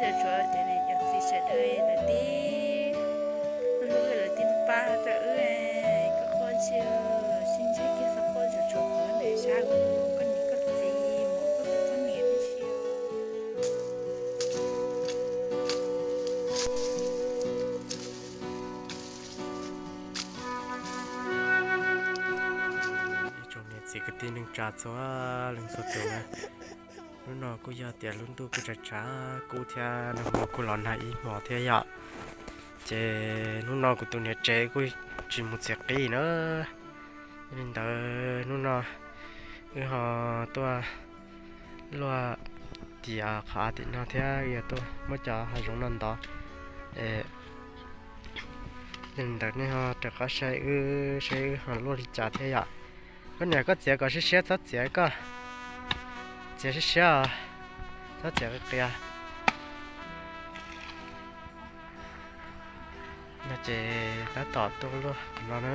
Tshuav tias niam cov txiv sawv daws lawv tib hlub lawv tib pab rau wb, koj quaj tsis sib ntsib kiag xov quaj tsuas tshuav kuv ntawm sab mus koj niam koj txiv mus koj tus poj niam tib si. Ib tsoom niam txiv kwv tij neej tsa txhua leej txhua tus na, hnub no kuj yog tias lub ntuj kuj tshav tshav kub thiab nag hmo kuj los nag ib hmos thiab yom. Ces hnub no kuv tus niam tsev kuj tsis mus txiav qib na. Yog li ntawd hnub no wb ho tuaj luaj tiav qhov av tim no thiab yog tuaj muab cov hav zoov no ntov. Yog li ntawd nej ho rov qab saib wb saib wb ho luaj li cas thiab yom. Koj niam koj txiav kom siab siab txhob txiav koj, txiav siab siab os, txhob txiav qias qias. No ces tab tom tuaj luaj no na.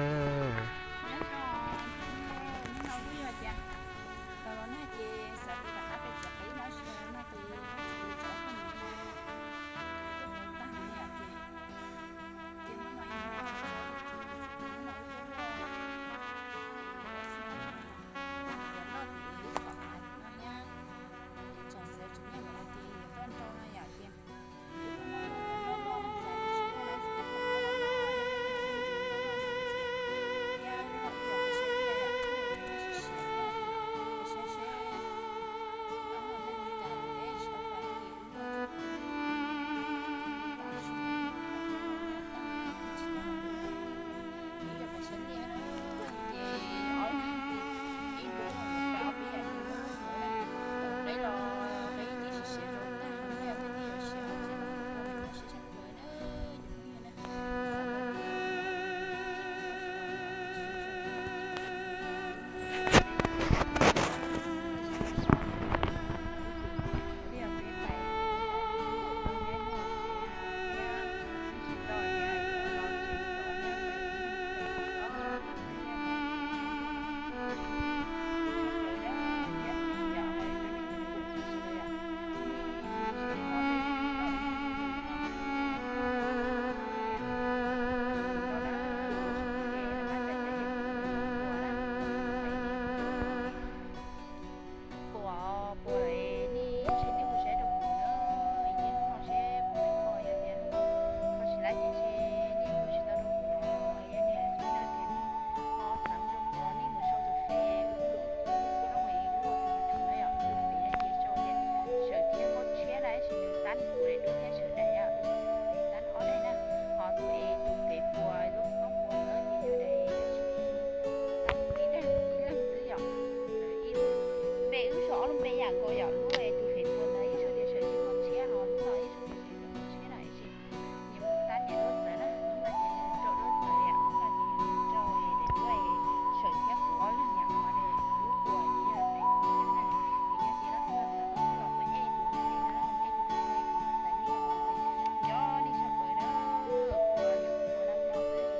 Puas, puas nej ntshe nej hu siab rau kuv na, es hnub no seb puas kho, yog tias kho tsis laib ces ntshe nej hu tsis tau rau kuv los yog nej hais tias nej ho xav rau kuv los nej mus sau tus fev, tus fev no ces sau tias Sawm Thiab Nkauj Tshiab na, tab sis nws tab kuv daim duab thiab sawv daim, tab ob daim na, ho tus es tus fev puas lub koob puas ntawd ces yog daim tab kuv ib daim ib leeg xwb yom. Npe wb sau ob lub npe yam nkaus yom, lub es tus fev puas ntawd yeej sau tias Sawm Thiab Nkauj Tshiab, ho lub no yeej sau tias Sawm Thiab Nkauj Tshiab na, tab niam duab txawv na, hnub no ces nws rau duab txawv yom, hnub no ces nws rau daim duab Sawm Thiab kuv ob leeg yom, ho daim duab puas ces yog daim kuv ib leeg na. Ces yog tias no kuv los xav tau los mus ej tus fev na, ej tus fev no kuv xav nej os, nco nej sawv daws na, puas yog puas no no xwb ces sawv daws ib yam tus me nyuam li ntawd na, yog tias ho tias xav hu los mus tham no ces sau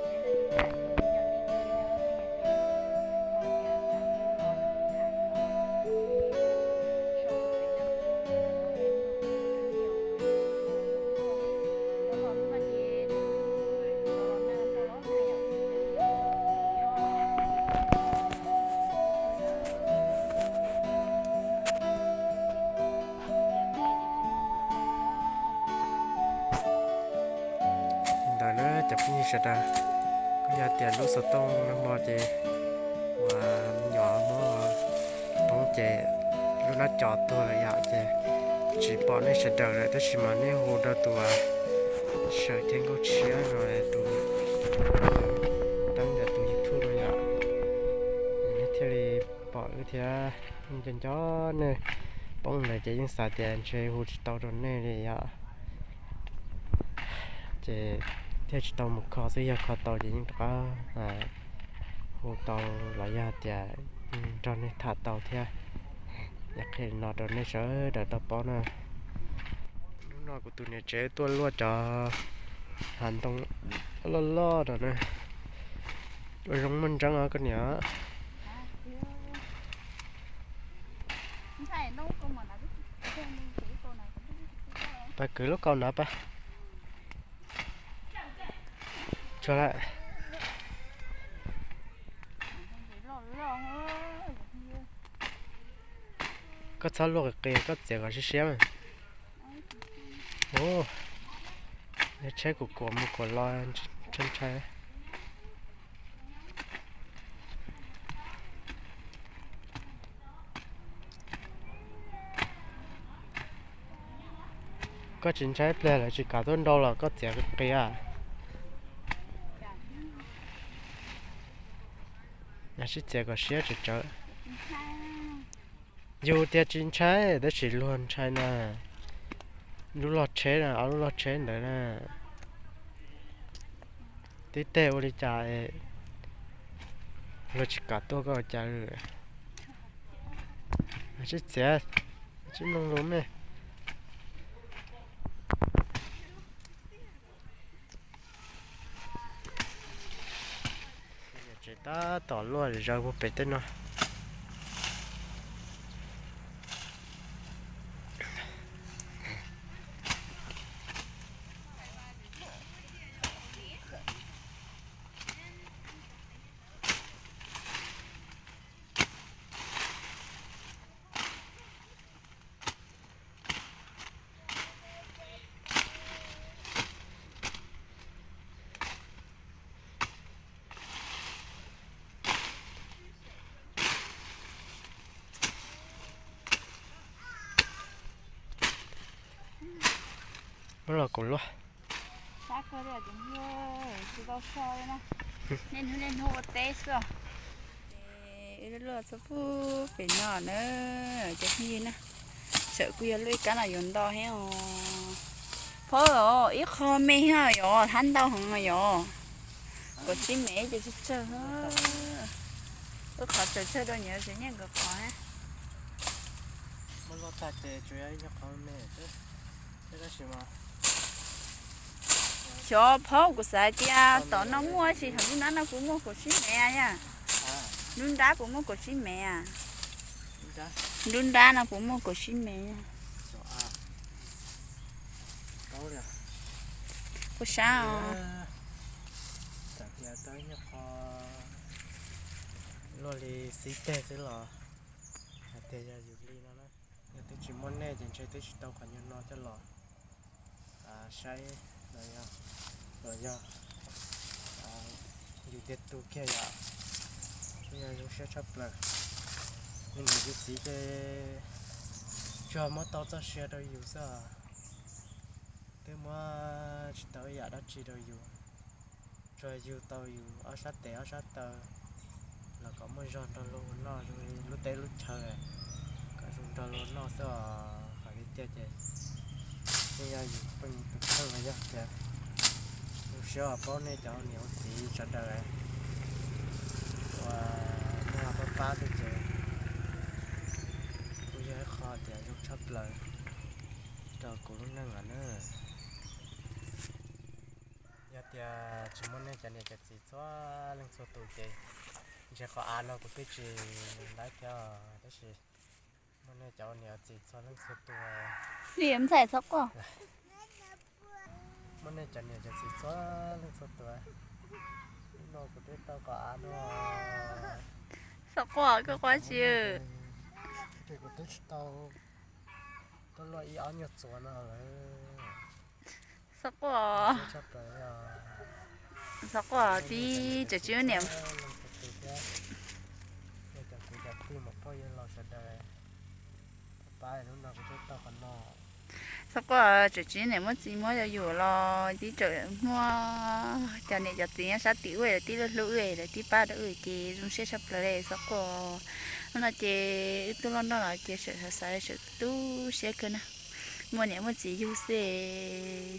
tus fev no kuv tus me nyuam li ntawd na. Li ntawd na cov phooj ywg sawv daws, kuj yog tias lub xov tooj nag hmo ces uas me nyuam muab poob ces lub nab co tuag lawm yom, ces tsis pom nej sawv daws lawm, tab sis mas nej hu rau tus Sawm Thiab Nkauj Tshiab no tus tab ntawm tus YouTube no yom, nej thiaj li pom wb thiab. Nco nco nej poob ntawd ces yeej xav tias ntshe hu tsis tau rau nej li yom, ces thiaj tsis tau mus kho xwb, yog kho tau ces yeej rov qab hu tau los yog tias nrog nej tham tau thiab. Yog qhia li no rau nej sawv daws tau paub na. Hnub no kuv tus niam tsev tuaj luaj cov hav ntoo loj loj rau na, ua zoo muaj ntseeb os koj niam. Mas kwv lub kaus no pab. Tsuag lawm. Koj txhob luaj qis qis, koj txiav kom siab siab mas. Ua, tsheb kuv kuam mus kuam los ntshai ntshai. Koj tsis ntshai pliag lawv tsis kam tuaj nrau los koj txiav qis qis. Yog sib txiav kom siab tsawv tsawv. Yus tias tsis ntshai tab sis luag ntshai na. Lub log tsheb na, ob lub log tsheb ntawd na. Tib teg ua li cas luag tsis kam tuaj koj ua cas. Sib txiav, sib mloog lus me. Tsev tab tom luaj zaws puag pem tej no. Muab los kuv luaj. Tsis tau so li na. Niaj hnub niaj hnub ua teb xwb. Wb luaj txog pem no na, cov phooj ywg na. Sawm kuj yog luaj ib kab no yuav nto thiab os. Phob, ib qho me thiab yom, thab ntau heev no yom. Kaum tsib mev ces tsawg tsawg. Wb qhov tsawg tsawg rau nyias tsev niaj nkawd qhov. Muab luaj tag ces tsuas yog ib nyuag qhov me xwb. Xyov phob, kuv xav hais tias tom no muaj, tab sis thaum nruab nrab no puas muaj kaum tsib mev a yom? Nruab nrab puas muaj kaum tsib mev a? Nruab nrab no puas muaj kaum tsib mev? Kuv sab os. Txawm tias tau ib nyuag qho luaj li xib teg xwb los hais tias yog yus li no na. Yog twb tsis muaj nej ces ntshe twb tsis tau qhov nyuag no coj los saib los yog, los yog yus tiag tus kiag yom. Twb yog zoo siab tshaj plaws. Yus niam yus txiv ces tsuas muab tau txoj sia rau yus xwb os. Twb muab tsis tau ib yam dab tsi rau yus, tsuas yug tau yus ob sab tes ob sab taw los kom muaj zog nrog luag ua noj zoo li lub teb lub chaw, kom zoo nrog luag noj xwb os. Qhov tiag tiag ces nej yog yus pheej tus kheej los yog tias zoo siab uas paub nej cov niam ua txiv sawv daws uas nej ho pab pab xwb ces kuj yog ib qho tias zoo tshaj plaws rau kuv lub neej os na. Yog tias tsis muaj nej cov niam cov txiv txhua leej txhua tus ces ntshe qhov av no kuv twb tsis laib thiab, tab sis muaj nej cov niam txiv txhua leej txhua tus. Li ntxhais txhob quaj. Muaj nej cov niam cov txiv txhua leej txhua tus, hnub no kuv twb tau qhov av no. Txhob quaj, koj quaj tsi. Kuv twb tsis tau tuaj luaj ib ob nyuag txuas no lawm. Txhob quaj. Txhob quaj, tib tseem tsis niam. Cov kwv cov tij muam phooj ywg laus sawv daws, pab hnub no kuv twb tau qhov no. Txhob quaj, tseem tsis niam muaj txiv muab rau yus los tib tseem muaj cov niam cov txiv nyob sab tim wb, lawv tib hlub wb, lawv tib pab rau wb ces zoo siab tshaj plaws li. Txhob quaj, hnub no ces wb tuaj luaj noj no ces sawm xav xav sawm tu siab kawg na. Muaj niam muaj txiv yug xwb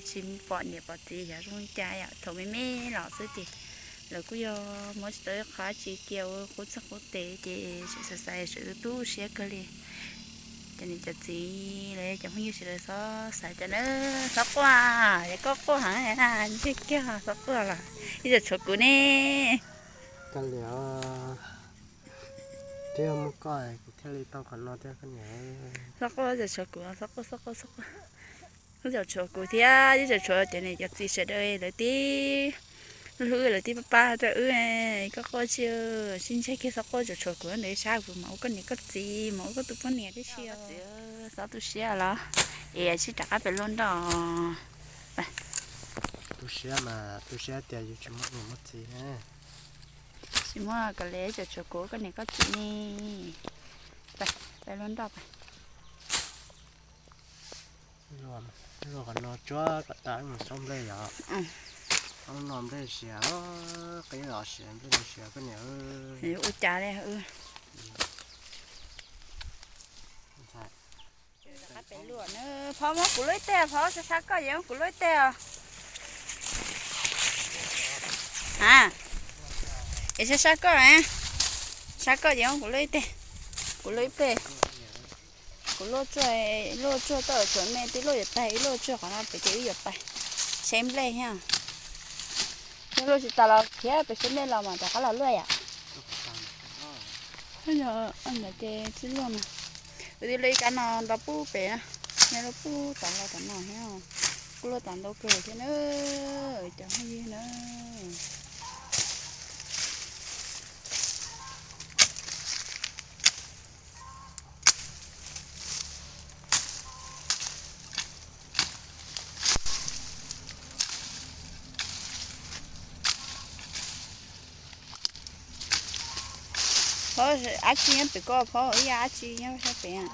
tsis pom niam pom txiv xyov zoo li cas yom. Thaum me me los xwb ces lawv kuj yog muab tsis tau ib qho dab tsi kiag ua qub txoj qub tes ces sawm xav xav sawm tu siab kawg li. Cov niam cov txiv los yog cov phooj ywg sawv daws txhob xav cas na. Txhob quaj, yog koj quaj heev ntsej kiag txhob quaj los ib txwm tshuav kuv ne. Koj liam, twb yog muaj koj kuv thiaj li tau qhov no thiab koj niam. Txhob quaj, txwm tshuav kuv, txhob quaj, txhob quaj, txhob quaj. Wb tseem tshuav kuv thiab, wb tseem tshuav cov niam cov txiv sawv daws lawv tib hlub, lawv tib pab pab rau wb. Koj quaj tsi, sib ntsib kiag txhob quaj, tseem tshuav kuv ntawd sab kuv mas ua koj niam koj txiv mas ua koj tus poj niam tib si os. Txhob tu siab los, es sib rov qab pem luaj nroj. Tu siab mas tu siab tias yus tsis muaj niam muaj txiv ne. Tsis muaj kom li, tseem tshuav kuv ua koj niam koj txiv ne. Pem luaj nroj pem. Luaj qhov no tsuag kom tas mus xauj nplej yom. Xauj no nplej siav, qib los siav nplej no siav koj niam. Ua cas li. Peb luaj na, Phov muab kuv luaj ib teg, Phov sab sab koj ces muab kuv luaj ib teg os. A, es sab sab koj, sab koj ces muab kuv luaj ib teg, kuv luaj ib teg. Kuv luaj tsuag, luaj tsuag tau tshuav me tib luaj yuav tag, ib luaj tsuag qhov no pem ces wb yuav pais saib nplej thiab. Yog luaj tsis tas los khiav pem saib nplej los mas rov qab los luaj yom. Ntawd ces tsis luaj mas, kuv twb luaj ib kab no nto pub pem, nyob luaj pub tom los tom no thiab, kuj luaj tas ntau kawg thiab na, cov phooj ywg na. Phov, ab tsi nyob pem koj, Phov, ib yam ab tsi nyob sab pem.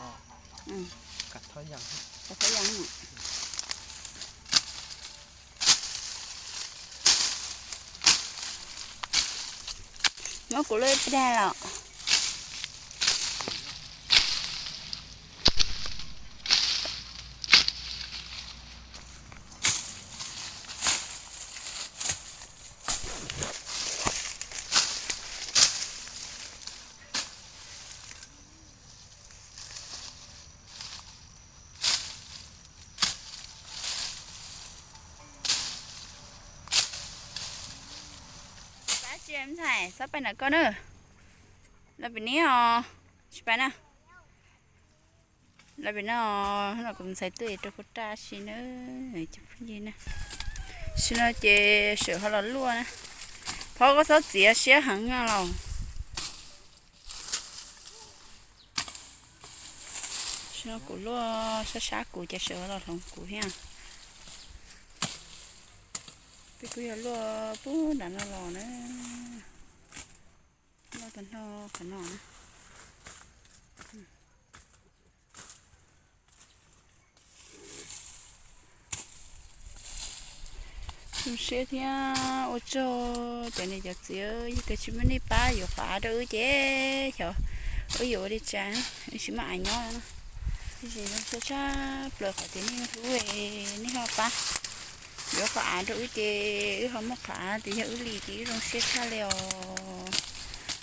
Muab kuv luaj ib teg los. Pab tsi ntxhais, txhob pais ntawm koj na. Los pem no, tsis pais na. Los pem no, no kuv ntxhais tuaj rau kuv raj si na, cov phooj ywg na. Sim no ces sawv ho los luaj na. Phov koj txhob txiav siab heev los. Sim no kuv luaj sab sab kuv ces sawv ho los hloov kuv thiab. Peb kuj yog luaj pub nram no los na. Luaj tag nrho qhov no na. Zoo siab thiab ua tsaug cov niam cov txiv, yog tias tsis muaj nej pab yuav qhov av rau wb ces xyov wb yuav ua li cas, wb tsis muaj av nyob no. Tiam sis zoo siab tshaj plaws qhov tias nej hlub, nej ho pab yuav qhov av rau wb ces wb ho muaj qhov av, tias yog wb li ces wb zoo siab tshaj li os.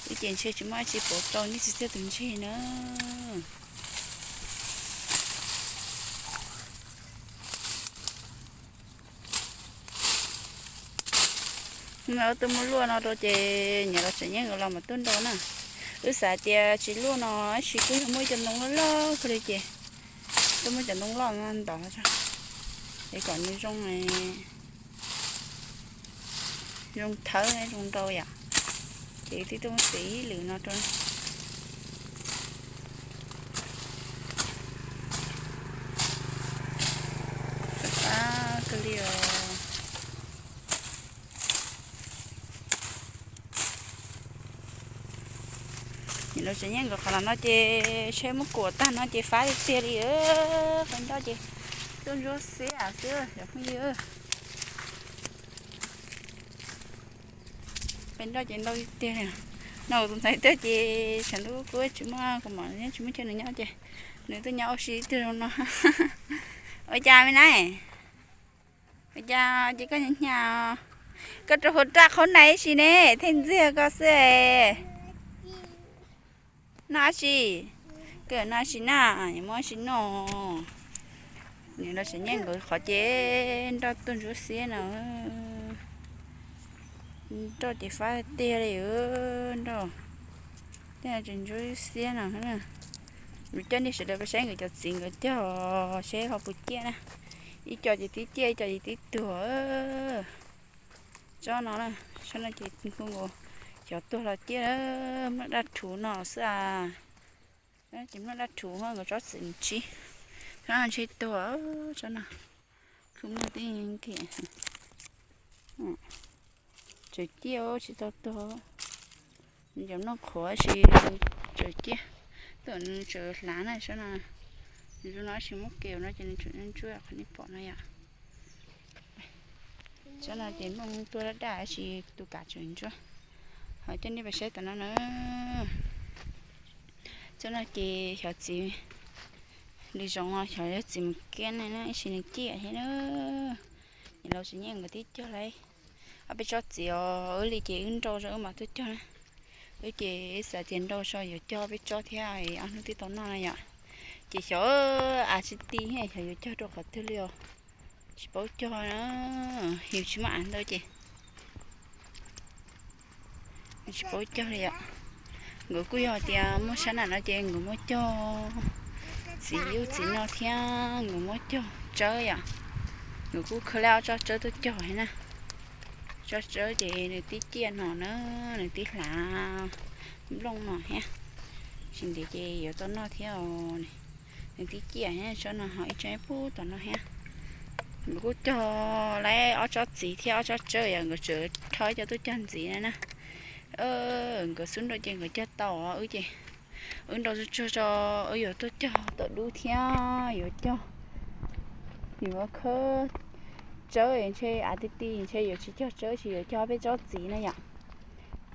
Wb ces ntshe tsis muaj dab tsi pauv tau nej txiv txiaj tus ntseg na. Wb tuaj muab luaj no rau ces nyiam los tseem nyeej los mas tuaj nrau na. Wb xav tias tsis luaj no tab sis kuj yog muaj ib co ntoo loj loj kawg li ces tuaj muab cov ntoo loj no ntov tso, es kom nws zoo, zoo thawb zoo nrau yom. Ces twb tuaj muab txiav ib lwm no rau. Pab kawg li os. Nyiam los tseem nyeej nkaus qhov los no ces seb muab kuam tag no ces fab tiag tiag li. Qe nroj ces tuaj ntsuab xiab xwb cov phooj ywg. Qe nroj ces ntau tiag tiag li. No kuv tus ntxhais tuaj ces tshav ntuj kuj tsis muaj kuv mom, tsis muaj chaw nws nyob ces nws tuaj nyob ua si twg zoo no. Ua cas me na? Ua cas ces koj hnyav hnyav, koj rau hauv raj qhaub nai ib si ne, theej ntxiag koj xwb. Noj dab tsi? Koj noj dab tsi na? Muab dab tsi noj? Nws los tseem nyeej nkaus qhov ces nroj tuaj ntsuab xiab no. Nroj ces fab tiag li nroj. Tej no tseem ntsuab xiab no. Kuv coj nej sawv daws pais saib nkawd cov txiv nkawd cog seb ho puas ciaj na. Ib co ces tib ciaj, ib co ces tib tuag. Tsob no na, tsob no ces nkaus xyov tuag los ciaj, muaj daj rhuv no xwb a. Ces muaj daj rhuv ho nkawd tsob txiv ntsib. Tsob no ntshe tuag, tsob no kuj muaj tib nkev. Tseem ciaj tsis tau tuag. Nws cov nplooj qhuav sis tseem ciaj, tuaj nws tseem hlav na tsob no. Nws zoo no tsis muab kev no ces nws tseem ntsuab qhov nej pom no yom. Tsob no ces nplooj tuaj daj daj sis tus kav tseem ntsuab. Ho coj nej pais saib tom no na. Tsob no ces xyov txiv li zoov no, xyov yog txiv mus kiab ne na, ib sim nws ciaj thiab na. Niam laus tsis nyiam nkawd tib cog li. Ob peb tsob txiv os, wb li ces wb nrau zog wb mam tuaj cog na. Wb ces wb xav tias nrau zog yuav cog peb tsob thiab ob hnub twb tau noj na yom. Ces xyov av tsis ti thiab xyov yuav cog rau qhov twg li os. Tsis paub cog na, yus tsis muaj av ntau ces tsis paub cog li yom. Nkawd kuj yog tias muaj sab nam no ces nkawd muab cog txiv ub txiv no thiab nkawd muab cog tsawb yom. Nkawd kuj khawb laj ob tsob tsawb tuaj cog thiab na. Tsob tsawb ces nws tib ciaj no na, nws tib hlav nplooj no thiab. Tsis ntev ces yuav tau noj thiab os. Nws tib ciaj thiab, tsob no ho ib tsob pub tom no thiab. Nkawd kuj cog lawm ob tsob txiv thiab ob tsob tsawb yom, nkawd tseem rho ib co tuaj cog ntxiv na na. Nkawd xub nrau ces nkawd cog tau, wb ces wb nrau tsuag tsuag tso, wb yuav tuaj cog tom dub thiab yuav cog, yuav khawb tsawb ntshe av ti ti ntshe yuav tsis cog tsawb tsis yuav cog peb tsob txiv na yom.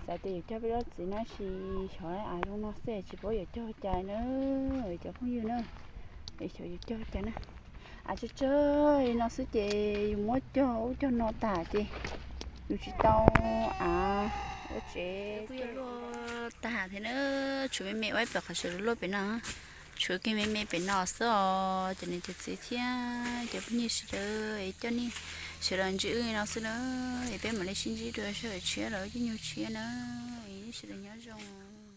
Xav tias yuav cog peb tsob txiv na sis xyov av zoo no xwb tsis paub yuav cog cas na, cov phooj ywg na. Xyov yuav cog cas na. Av tsawg tsawg li no xwb ces yus muab cog ub cog no tas ces yus tsis tau av ua tsev. Kuj yuav luaj tag thiab na, tshuav me me ua ib pem qhov sawv daws luaj pem no. Tshuav kiag me me pem no xwb os. Cov niam cov txiv thiab cov phooj ywg sawv daws es coj nej sawv daws ntsib wb no xwb na, es peb mam li sib ntsib dua sij hawm tshiab los caij nyoog tshiab na, es nej sawv daws nyob zoo.